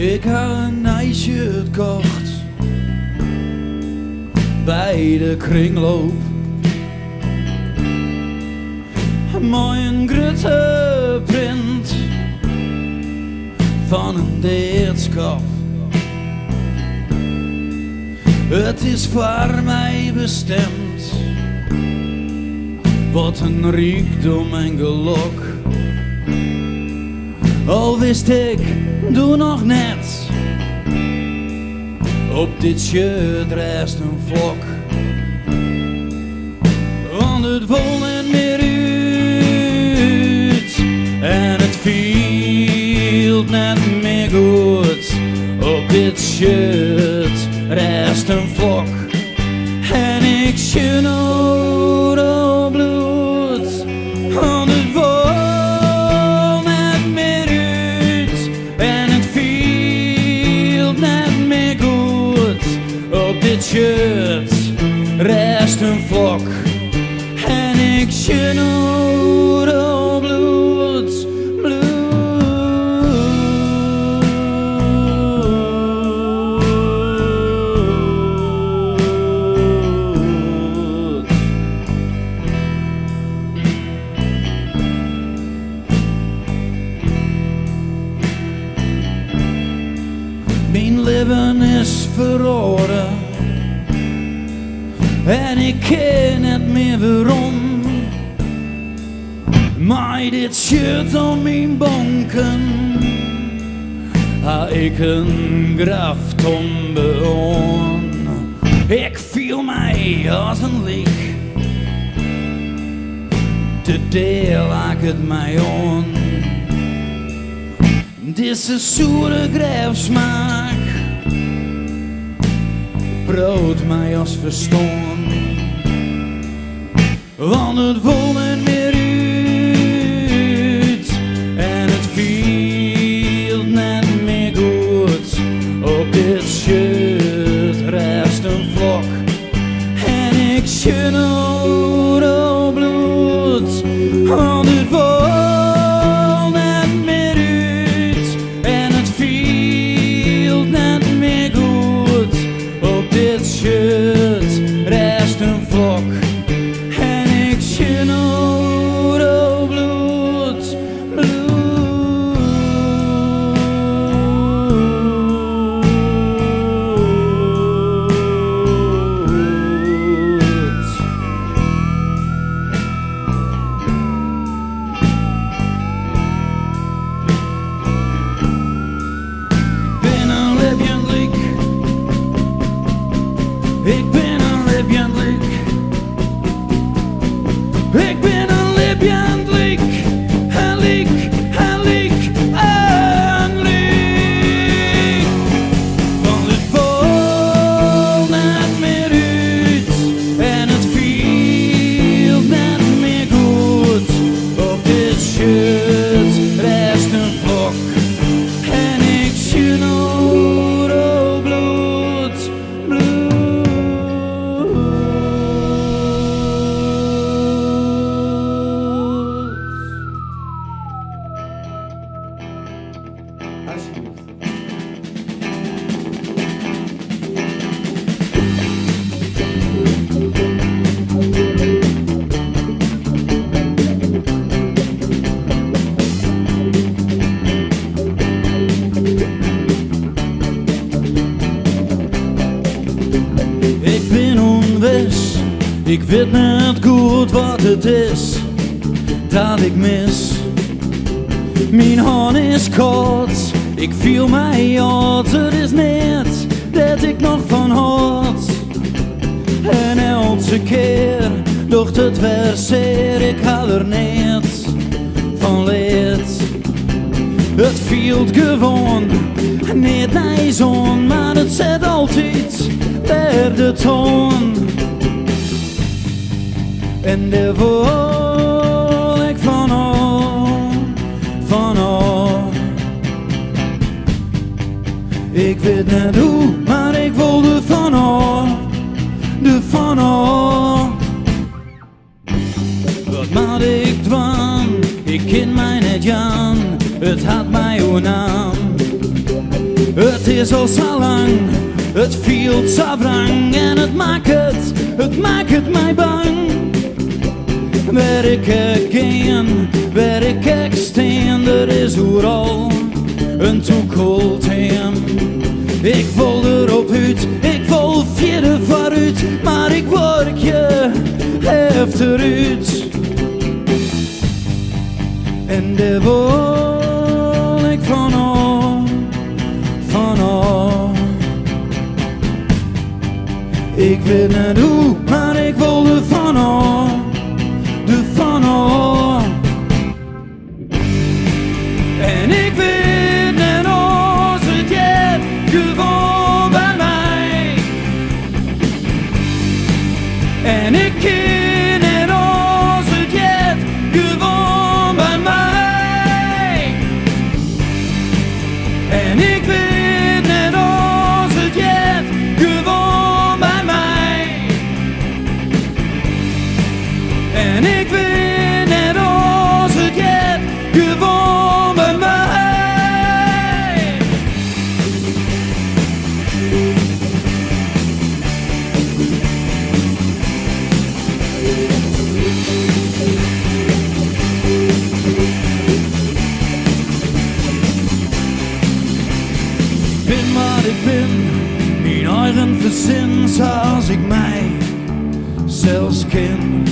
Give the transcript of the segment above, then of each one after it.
Ik ha in nij shirt kocht by de kringloop. Mei in grutte print fan in deadskop. It is foar my bestimd. Wat in rykdom en gelok. Al wist ik doe noch net, op dit shirt rêst in flok. Want it wol net mear út en it fielt net mear goed. Op dit shirt rêst in flok en ik sjoch oeral bloed. Want it wol net mear út en it fielt net mear goed. Op dit shirt rêst in flok en ik sjoch oeral bloed, bloed. Myn libben is feroare en ik kin net mear werom. Mei dit shirt om myn bonken ha ik in graftombe oan. Ik fiel my as in lyk. De dea laket my oan. Dizze soere grêfsmaak priuwt my as ferstân. Want it wol net mear út en it fielt net mear goed. Op dit shirt rêst in flok en ik sjoch oeral bloed. Want it wol net mear út en it fielt net mear goed. Op dit shirt rêst in flok en ik sjoch oeral bloed, bloed. Ik bin in libjend lyk. Ik bin in libjend lyk. Ik bin in libjend lyk. In lyk, in lyk, in lyk. Want it wol net mear út en it fielt net mear goed. Op dit shirt rêst in flok en ik sjoch oeral bloed, bloed. Alsjeblieft. Ik bin ûnwis, ik wit net goed wat it is dat ik mis. Myn hân is kâld, ik fiel my âld, it is neat dêr't ik noch fan hâld. En eltse kear docht it wer sear, ik ha der neat fan leard. It fielt gewoan neat nijs oan, mar it set altyd wer de toan. En dêr wol ik fan ôf, fan ôf. Ik wit net hoe, mar ik wol der fan ôf, der fan ôf. Wat moat ik dwaan? Ik kin my net jaan, it hat my oernaam. It is al sa lang, it fielt sa wrang en it makket, it makket my bang. Wêr ik ek gean, wêr ik ek stean, der is oeral in tûkelteam. Ik wol derop út, ik wol fierder foarút, mar ik buorkje efterút. En dêr wol ik fan ôf, fan ôf. Ik wit net hoe, mar ik wol der fan ôf, der fan ôf. En ik wit net oft it heart gewoan by my. En ik kin net oars, it heart gewoan by my. En ik wit net oars, it heart gewoan by my. En ik wit net oars, it heart gewoan by my. Ik bin wat ik bin, myn eigen fersin, sa as ik my sels kin.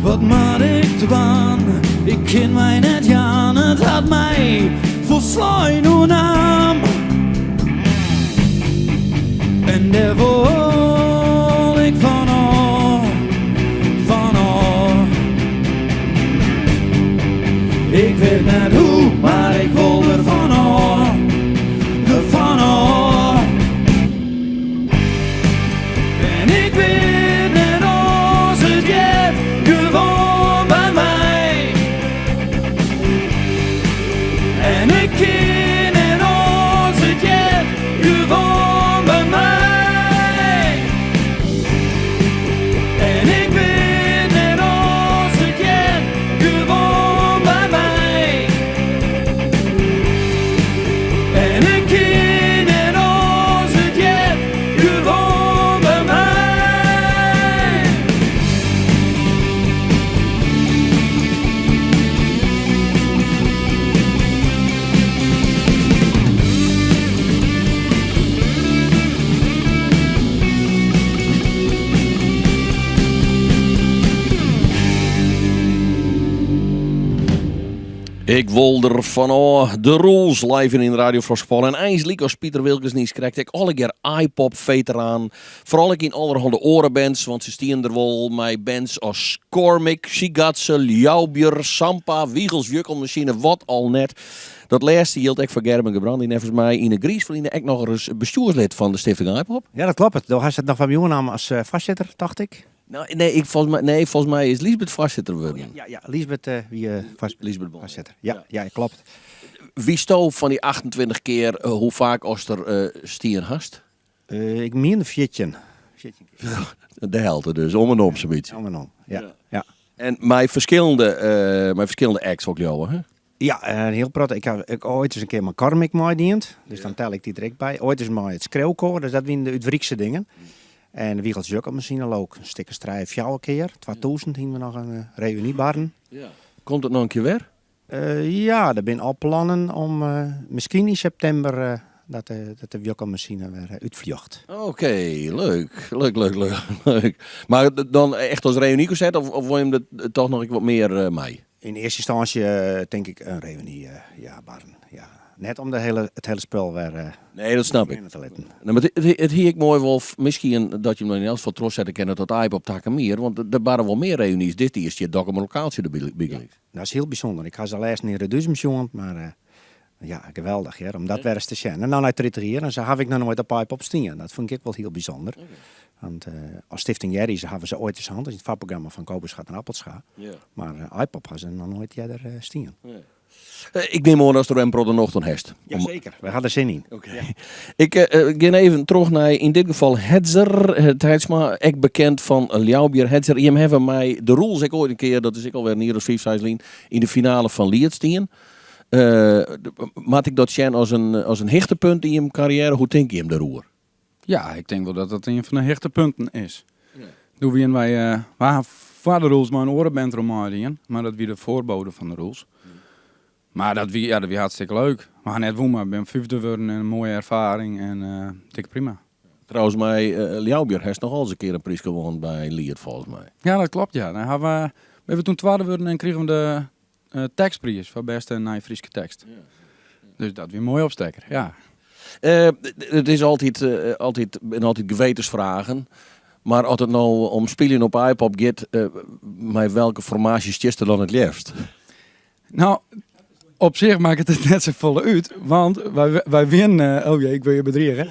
Wat moat ik dwaan? Ik kin my net jaan, it hat my folslein oernaam. En dêr wol ik fan ôf, fan ôf. Ik wit net hoe, mar ik wol der fan ôf, der fan ôf. En ik wit net oars, it heart gewoan by my. En ik kin net oars, it heart gewoan by my. En ik wit net oars, it heart gewoan by my. En ik kin net oars, it heart gewoan by my. Ik wol der fan ôf. De Roels live yn Radio Froskepôle. En eins lykas Piter Wilkens niiskrekt ek allegear Aaipop-feteranen. Foaral ek yn allerhande oare bands, want se stienen der wol mei bands as Cormick, Shigatse, Ljouwbjer, Sampa, Wiegels Wjukkelmasine, wat al net. Dat lêste jildt ek foar Gerben Gerbrandy, neffens my yn it griis ferline ek noch ris bestjoerslid fan de Stifting Aaipop. Ja, dat kloppet. Do hast it noch fan my oernaam as foarsitter, tocht ik. No, nee, ik, folgens my, nee, folgens my is Liesbeth foarsitter wurden. Oh, ja, ja, Liesbeth wie Liesbeth Bol. foarsitter. Ja, ja, kloppet. Witsto fan dy 28 kear hoe faak ast der stien hast? Ik miende 14. 14 kear. De helte dus, om en om sa'n bytsje. Om en om, ja. ja. En mei ferskillende, mei ferskillende acts ook leauwe, hè? Ja, in hiel protte. Ik ha ek oait ris in kear mei Cormick meidiend, dus dan tel ik dy der ek by. Oait ris mei it Skreeuwkoor, dus dat wienen de útwrykse dingen. En de Wiegels Wjukkelmasine leau ik in stik as trije, fjouwer kear. 2000 hienen we noch in reuny barren. Ja. Komt it noch in kear wer? Ja, der binne al plannen om miskien yn septimber dat de wjukkelmasine wer útfljocht. Oké, leuk. Leuk, leuk, leuk, leuk. Mar dan echt as reunykonser of of wol jim der toch noch ek wat mear mei? Yn earste ynstânsje tink ik in reuny, ja, barren. Ja. Net om de hele, it hiele spul wer Nee, dat snap ik. rinne te litten. Nee, mar it hie ek moai wol, miskien dat jim dan yn elts gefal trochsette kinne tot Aaipop takom jier, want der barre wol mear reunys. Dit jier stiet Dokkum Lokaaltsje der bygelyks. Dat is hiel bysûnder. Ik ha se lêsten yn Reduzum sjoen, mar ja, geweldich hear, om dat wer ris te sjen. En dan nei 30 jier, en sa haw ik noch noait op Aaipop stien. Dat fûn ik ek wol hiel bysûnder. Want as Stifting Jerry's hawwe se oait ris hân, dat is it foarprogramma fan Kobus Gat en Appelscha. Mar Aaipop ha se noch noait earder stien. Ik nim oan datst der wer in protte nocht oan hast. Jaseker, wy ha der sin yn. Oké. Ik gean even troch nei yn dit gefal Hedzer Tijtsma, ek bekend fan Ljouwbjer. Hedzer, jim hawwe mei de Roels ek oait in kear, dat is ek alwer in jier as fiif, seis lyn, yn de finale fan Liet stien. Moat ik dat sjen as in, as in hichtepunt yn jim karriêre? Hoe tinke jim dêroer? Ja, ik tink wol dat dat ien fan de hichtepunten is. Doe wienen wy, wy ha foar de Roels mei in oare band deroan meidien, mar dat wie de voorbode fan de Roels. Mar dat wie, ja, dat wie hartstikke leuk. We ha net wûn, mar we binne fyfde wurden en in moaie erfaring en dikke prima. Trouwens, mei Ljouwbjer hast noch alris in kear in pryske wûn by Liet, folgens my. Ja, dat klopt, ja. Dan ha we, binne we toen twadde wurden en krigen we de tekstpriis foar bêste nije Fryske tekst. Dus dat wie in moaie opstekker, ja. It is altyd, altyd, binne altyd gewetensfragen. Mar as it no om spyljen op Aaipop giet, mei welke formaasje stiest der dan it leafst? Nou, op sich makket it net safolle út, want wy, wy wienen, oh jee, ik wurd hjir bedrige.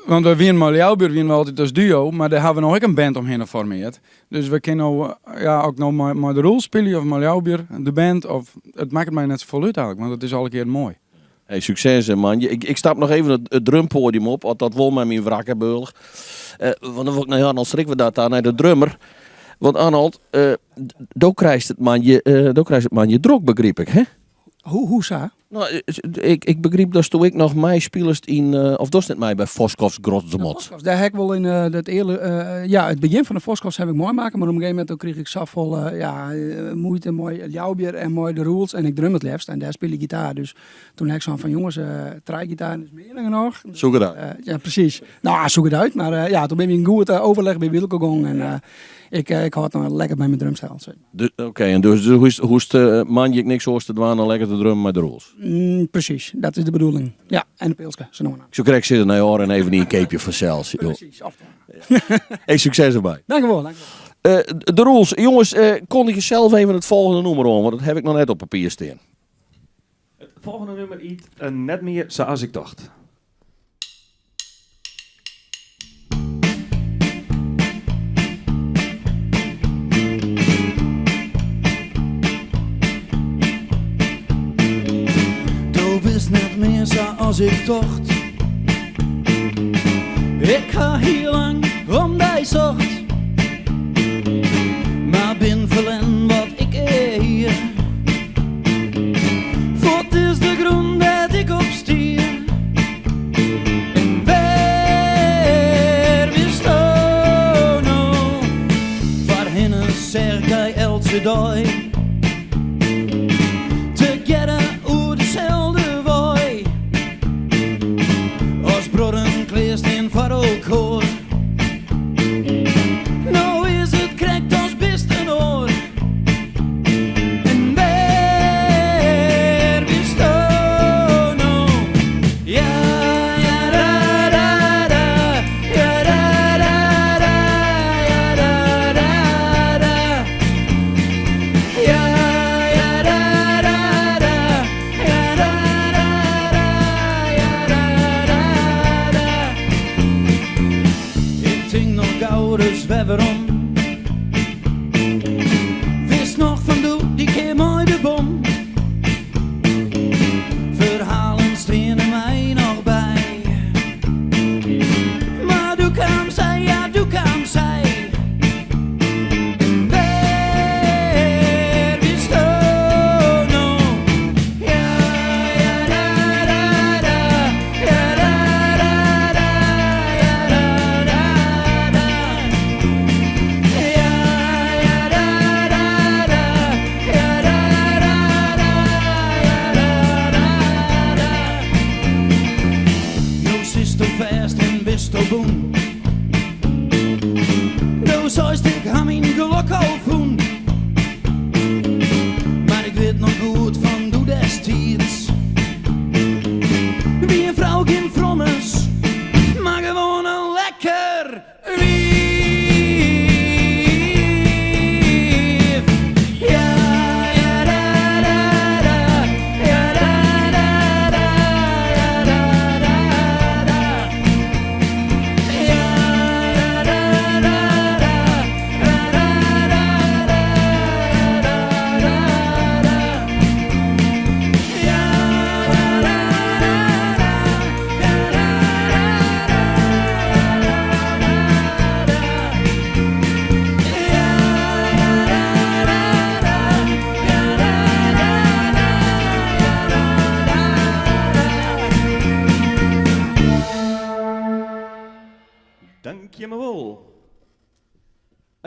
Want wy wienen mei Ljouwbuert wienen we altyd as duo, mar dêr hawwe we no ek in band omhinne formeard. Dus we kinne no, ja, ok no mei, mei de Roels spylje of mei Ljouwbuert, de band, of, it makket my net safolle út eigentlik, want it is alle kearen moai. Hey, sukses man. Ik stap noch even it drumpoadium op, as dat wol mei myn wrakke bealch. Want dan wol ik nei Arnold Strikwerda ta, nei de drummer. Want Arnold, do krijst it moandei, do krijst it moandei drok, begryp ik, hè? Hoe, hoe sa? No, ik begryp datsto ek noch meispilest yn, of dochst net mei by Voskovs Grotste Mot? Voskovs, dêr ha ik wol yn dat earle, ja, it begjin fan de Voskovs ha ik meimakke, mar op in gegeven momint doe krige ik safolle, ja, muoite mei Ljouwbier en mei de Roels en ik drum it leafst en dêr spile ik gitaar, dus toen ha ik sein fan jonges, trije gitaren is mear dan genôch. Zoek het uit. Ja, precies. Nou, zoek het uit, mar ja, toen bin we yn goed overleg by Wilco gong en ik, ik hâld no lekker by myn drumstel. Oké, en dus hoechst moandei ek niks oars te dwaan dan lekker te drummen mei de Roels? Precies, dat is de bedoeling. Ja, en de pilske, sa no en dan. Ik soe krekt sizze, nei ôfrin even ien keapje fansels. Precies, of Hey, sukses derby. Dankjewol, dankjewol. De Roels, jonges, kondigje sels even it folgjende nûmer oan, want dat haw ik noch net op papier stean. It folgjende nûmer hjit Net mear sa as ik tocht. Do bist net mear sa as ik tocht. Ik ha hiel lang om dy socht, mar bin ferlern wat ik hie. Fuort is de grûn dêr't ik op stie. En wêr bisto no? Foarhinne seach ik dy eltse dei. Tegearre oer deselde wei. As bruorren klearstean foar elkoar. No is it krekt as bist in oar. En wêr bisto no? Ja, ja, ra, ra, ra. Ja, ra, ra, ra. Ja, ra, ra, ra.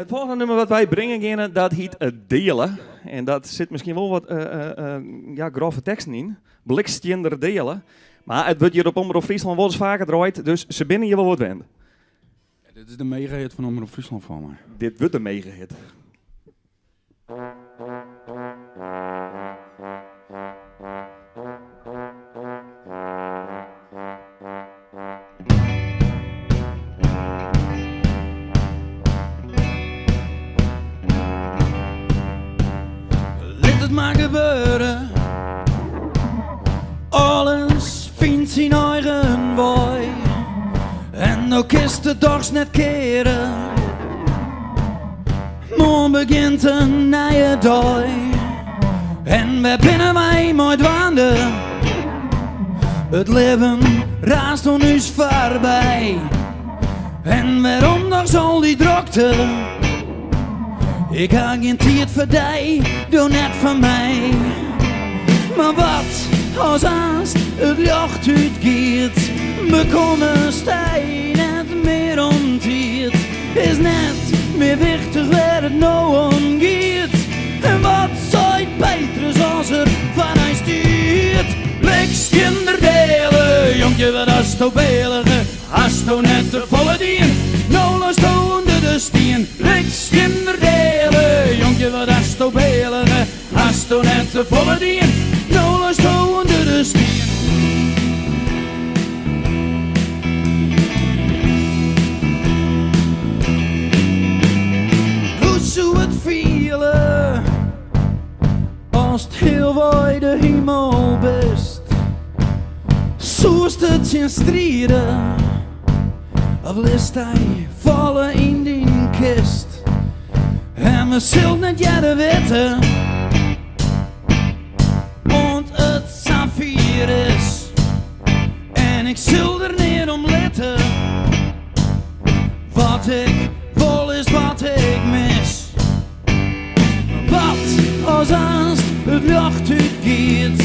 It folgjende nûmer wat wy bringen geane, dat hyt Deale. En dat sit miskien wol wat ja, groffe teksten yn. Blikstjinder Deale. Mar it wurdt hjir op Omrop Fryslân wolris faker draaid, dus se binne hjir wol wat wend. Ja, dit is de megahit fan Omrop Fryslân foar my. Dit wurdt de megahit. Lit it mar gebeure. Alles fynt syn eigen wei. En do kinst it dochs net keare. Moarn begjint in nije dei. En wêr binne wy mei dwaande? It libben raast oan ús foarby. En wêrom dochs al dy drokte? Ik ha gjin tiid foar dy, do net foar my. Mar wat as aanst it ljocht útgiet? Bekommest dy net mear om tiid? Is net mear wichtich wêr it no om giet. En wat seit Petrus as er foar dy stiet? Blikstjinder Deale, jonkje wat hasto belige, hasto net te folle dien, no leisto ûnder de stien. Blikstjinder Deale, jonkje wat hasto belige, hasto net te folle dien, no leisto ûnder de stien. Hoe soe it fiele ast healwei de himel bist? Soest der tsjin stride of litst dy falle yn dyn kist? En we sille net earder witte oant it safier is. En ik sil der neat om litte. Wat ik wol is wat ik mis. Wat as aanst it ljocht útgiet,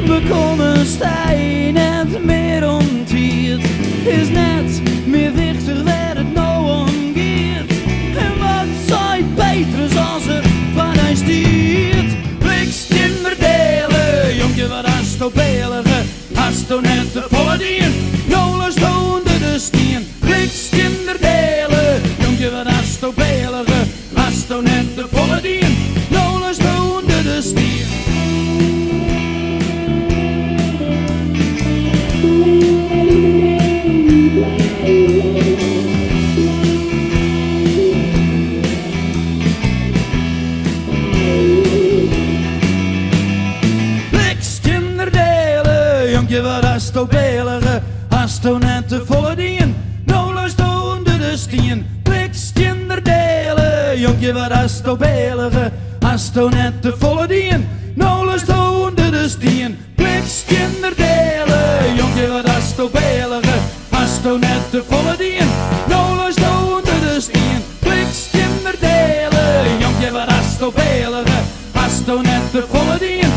bekommest dy net mear om tiid. Is net mear wichtich wêr it no om giet. En wat seit Petrus as er foar dy stiet? Blikstjinder Deale, jonkje wat hasto belige, hasto net te folle dien, no leisto ûnder de stien. Blikstjinder Deale, jonkje wat hasto belige, hasto net te folle dien, no leisto ûnder de stien. Blikstjinder Deale, jonkje wat hasto belige, hasto net te folle dien, no leisto ûnder de stien. Blikstjinder Deale, jonkje wat hasto belige, hasto net te folle dien, no leisto ûnder de stien. Blikstjinder Deale, jonkje wat hasto belige, hasto net te folle dien, no leisto ûnder de stien. Blikstjinder Deale, jonkje wat hasto belige, hasto net te folle dien.